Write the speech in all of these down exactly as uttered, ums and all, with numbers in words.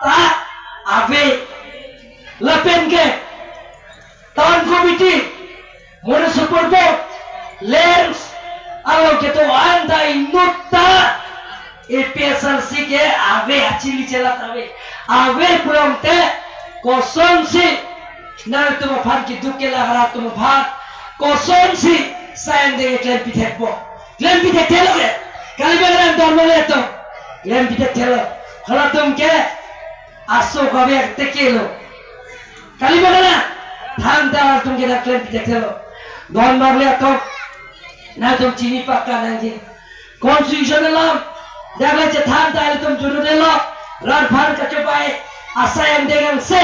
ta ave. Lapen ke town committee, municipal board, lands along kedo-an ta inut ta A P H L C ke ave, achili chelat ave. Ave pulote kosonsi nangtum aphan keduk kelak arat atum aphan kosonsi asai angdeng klem pithekpo? Klem pithekthelo ke? Kali bang nang don mole to. Klem pithekthelo. Halatum ke aso kave tekelo. Kali bang nang than ta atum ke nang klem pithekthelo. Don marli atum, nangtum chini pakka nangji. Constitution alam, dak le chethan ta ilitum jurudelo, rat aphan kachobei asai angdeng angse.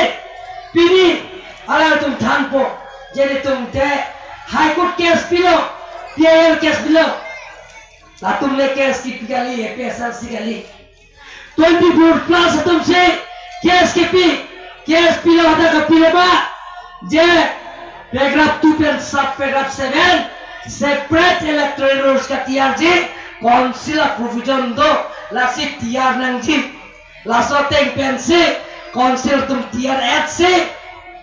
Pini alangtum thanpo, je ilitum te High Court case pilo, P I L case pilo. Latum le case kipi kali, A P H L C kali. Twenty-four plus atumsi case kipi, case pilo, hadak kapilo ba? Je paragraph two pen sub paragraph seven, separate electoral rolls katiyarji, council a-provision do, lasi tiyar nangji. Laso ateng pensi council atum tiyar-etsi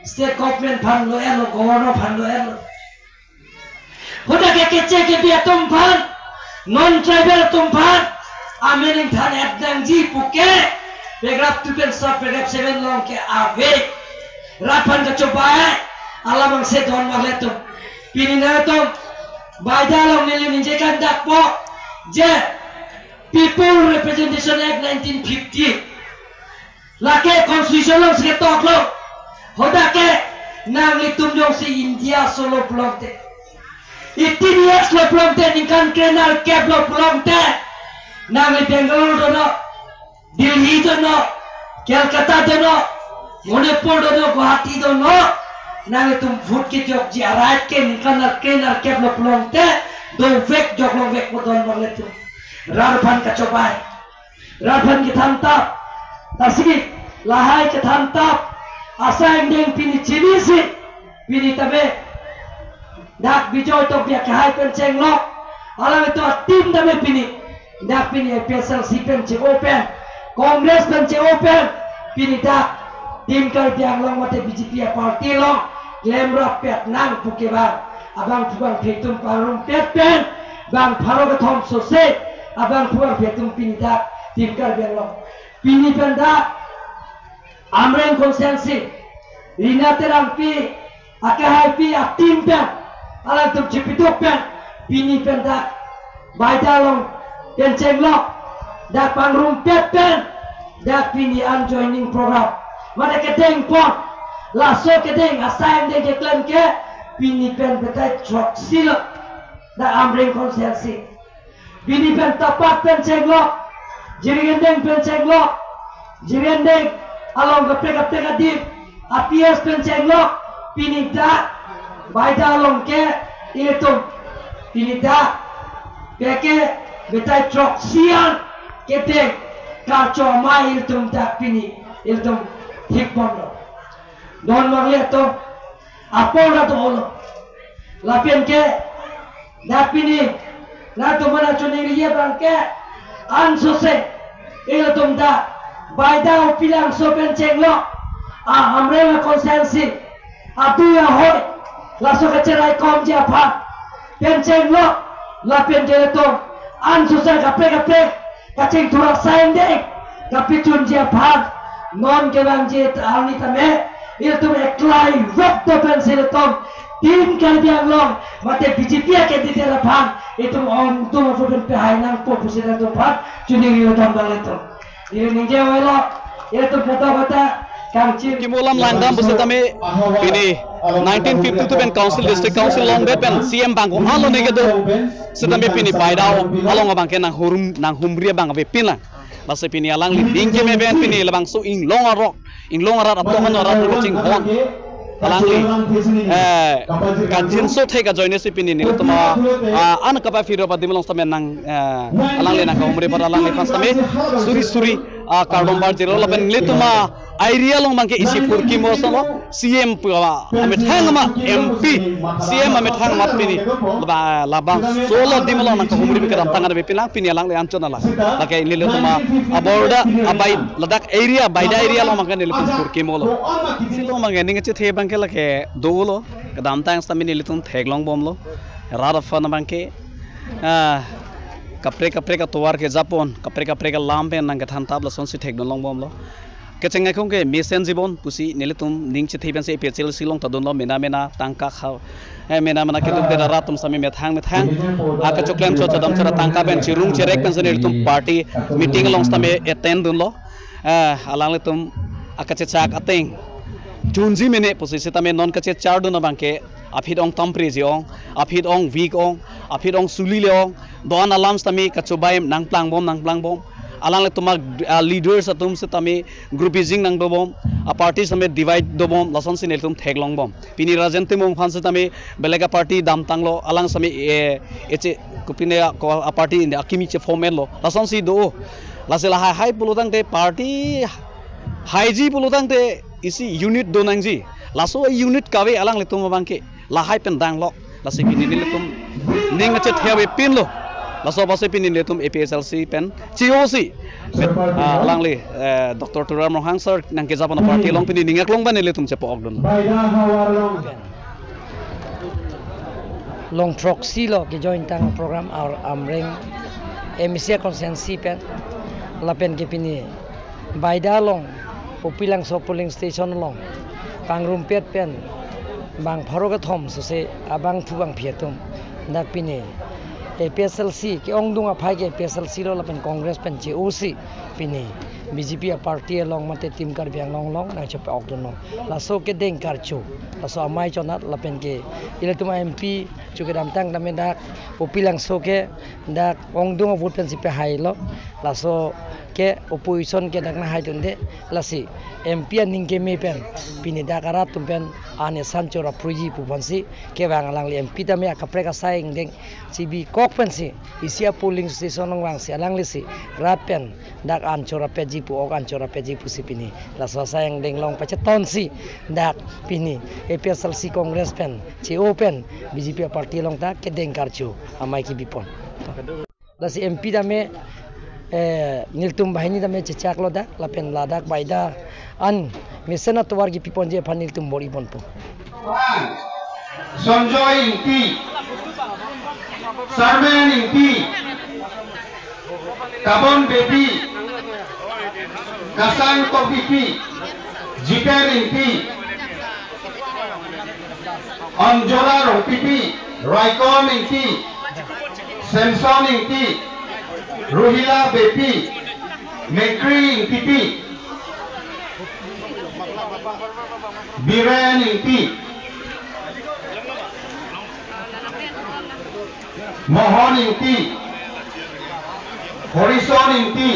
state government aphan lo-etlo, governor aphan lo-etlo. Hadak ke keche kebi atum aphan, non tribal atum aphan amendment than-et nangji puke, paragraph two pen sub paragraph seven along ke ave. Rat aphan kachobei alam angse don marli atum. Pini nangtum baida along neli ningje kangdakpo, je People Representation Act nineteen fifty, lake constitution alongsi ketoklo. Hadak ke nanglitum jongsi India solo pulote, eighteen years lo pulote, ningkan krenerkep lo pulote, nangli Bangalore dono, Delhi dono, Kolkata dono, Manipur dono, Guwahati dono, nanglitum vote kejokji a-right ke ningkan krenerkep lo pulote dovek, jok longvek pudon marli atum. Rat aphan kachobei, rat aphan kethantap. Lasi lahai kethantap asai angdeng pini chinisi, pini tame dak Bijoy Tokbi akehai pen chenglok, alangtum a-team tame pini, dak pini A P H L C pen che-o pen, Congress pen che-o pen, pini dak Team Karbi Anglong mate B J P a-party along klemrappet nang puke bang, abangphu bangphi atum pangrumpet pen, bang pharo kethom sose abangphu bangphi atum pini dak Team Karbi Anglong. Pini pen dak Amreng constituency, Rina Terangpi akehaipi a-team pen, alangtum chepiduk pen, pini pen dak baida along pen chenglok, dak pangrumpet pen, dak pini an joining program mate kedengpon. Laso kedeng asai angdeng keklem ke pini pen batai throksi lo, dak Amreng constituency. Pini pen Tapat pen chenglok, Jirikindeng pen chenglok, Jirikindeng along kaprek kaprek adim, a-P S pen chenglok, pini dak baida along ke ilitum, pini dak peke batai throksi an kedeng kachomai ilitum dak pini ilitum thikponlo. Don marli atum, apor rat olo. Lapen ke dak pini nangtum aphan choningri abang ke, ansose ilitum dak baida Upilangso pen chenglok, a-Amreng a-constituency, adui ahoi, laso kacheraikomji aphan pen chenglok, lapen ke ilitum ansose kaprek kaprek kachingthur asai angdeng kapachunji aphan, non kevangji arni tame ilitum eklai rok do pensi ilitum Team Karbi Anglong mate B J P a-candidate aphan ilitum ongdung aphu pen pehai nangpo pusi nangtum aphan choningri abang ilitum. Ili ningje avelo, ilitum kata kata kangchir. Kimu alam langdam pusitame pini nineteen fifty-two pen council, district council longdet pen C M bang ko-an lo ne kedo. Sitame pini baida along abang ke nanghurum, nanghumri abang avepinlang. Lasi pini alangli ning keme pen pini labangso inglong arok, inglong arat atum ano arat kachinghon. Alangli, eh, kangjinso thek ajoine si pini nelitum a, ah, an kapaphirop adim along sitame nang, eh, alangli nangkahumri apot alangliphan sitame suri suri a kardom parjilo lapen nelitum a-area along abangke isi purkimo asonlo, C M pu a amethang ama M P, C M amethang ama pini laba labangso adim along nangkahumri kedamtang ada pilang pini alangli anchot nala. Lake nelitum a aborda abai ladak area, Baida area along abangke nelitum purkimolo. Isi along abangke ning kachethe abangke lake dolo, kedamtang sitame nelitum theklongbomlo. Rat aphan abangke, ah, kaprek kaprek atovar kejapon, kaprek kaprek alam pen nangkethan tap lasonsi thekdunlongbomlo. Kecheng akong ke mesenjibon pusi nelitum ning chethe pensi A P H L C along ta dunlo, mena mena tangka khau, eh, mena mena keduk de rat atum sitame methang methang akachoklang cho chodam chara tangka pen chirung cherek pensi nelitum party meeting along sitame attend dunlo. Eh, alanglitum akachechak ateng chunji mene pusi sitame non kachechar dun abangke aphi ong tampreji ong, aphi ong weak ong, aphi ong suli le ong, do-an alam sitame kachobai nangplangbom nangplangbom. Alanglitum a, a leaders atum sitame grouping nangdobom, a party sitame divide dobom, lasonsi nelitum theklongbom. Pini Rajen Timung aphan sitame belek a party damtanglo, alang sitame, eh, eche kopine a, ko a party inde akimi che form enlo, lasonsi do. Lasi lahai hai pulotangte party haiji pulotangte isi unit do nangji. Laso unit kave alanglitum abangke lahai pen danglok. Lasi pini nelitum ning achethe avepinlo. Laso apotsi pini nelitum A P H L C pen C O C pen, ah, alangli, eh, Doctor Tuliram Ronghang sir nangkejapon a party along pini ning aklong pen nelitum chepo-ok dun. Long throksi lo kejoin tang program ar Amreng M A C constituency pen lapen ke pini Baida along Upilangso polling station along pangrumpet pen bang pharo kethom sose abangphu bangphi atum dak pini A P H L C ke-ongdung aphai ke A P H L C lo lapen Congress pen C O C pini B J P a party along mate Team Karbi Anglong along nangchepo-ok dunlo. Laso kedeng karcho, laso amei chonat lapen ke ilitum a M P chu kedamtang tame dak Upilangso ke dak ongdung a vote pensi pehailo. Laso ke opposition ke dak nanghaidunde. Lasi M P aning keme pen pini dak arat atum pen an esan chora pruji pu aphansi kevang alangli M P tame akaprek asai angdeng chibikok pensi isi a polling station along vangsi alanglisi rat pen dak an chora petji pu, ok an chora petji pusi pini laso asai angdeng along pachetonsi dak pini A P H L C Congress pen C O pen B J P a party along ta kedeng karcho amei kebipon. Lasi M P tame, eh, nelitum banghini tame chechaklo dak lapen ladak Baida an mesen atovar kepiponji aphan nelitum bor-iponpo. Sanjoy Ingti, Sarmen Ingti, Kabon Beypi, Kasang Tokbipi, Jipen Ingti, Anjola Rongpipi, Raikon Ingti, Samson Ingti, Ruhila Beypi, Mekri Ingtipi, Biren Ingti, Mohon Ingti, Horison Ingti,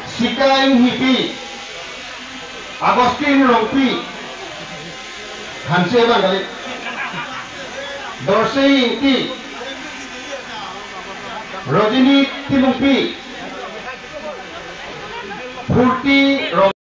Sika Inghipi, Agustin Rongpi, Hanse Bangali, Dorsing Ingti, Rojini Timungpi, Purti Rong-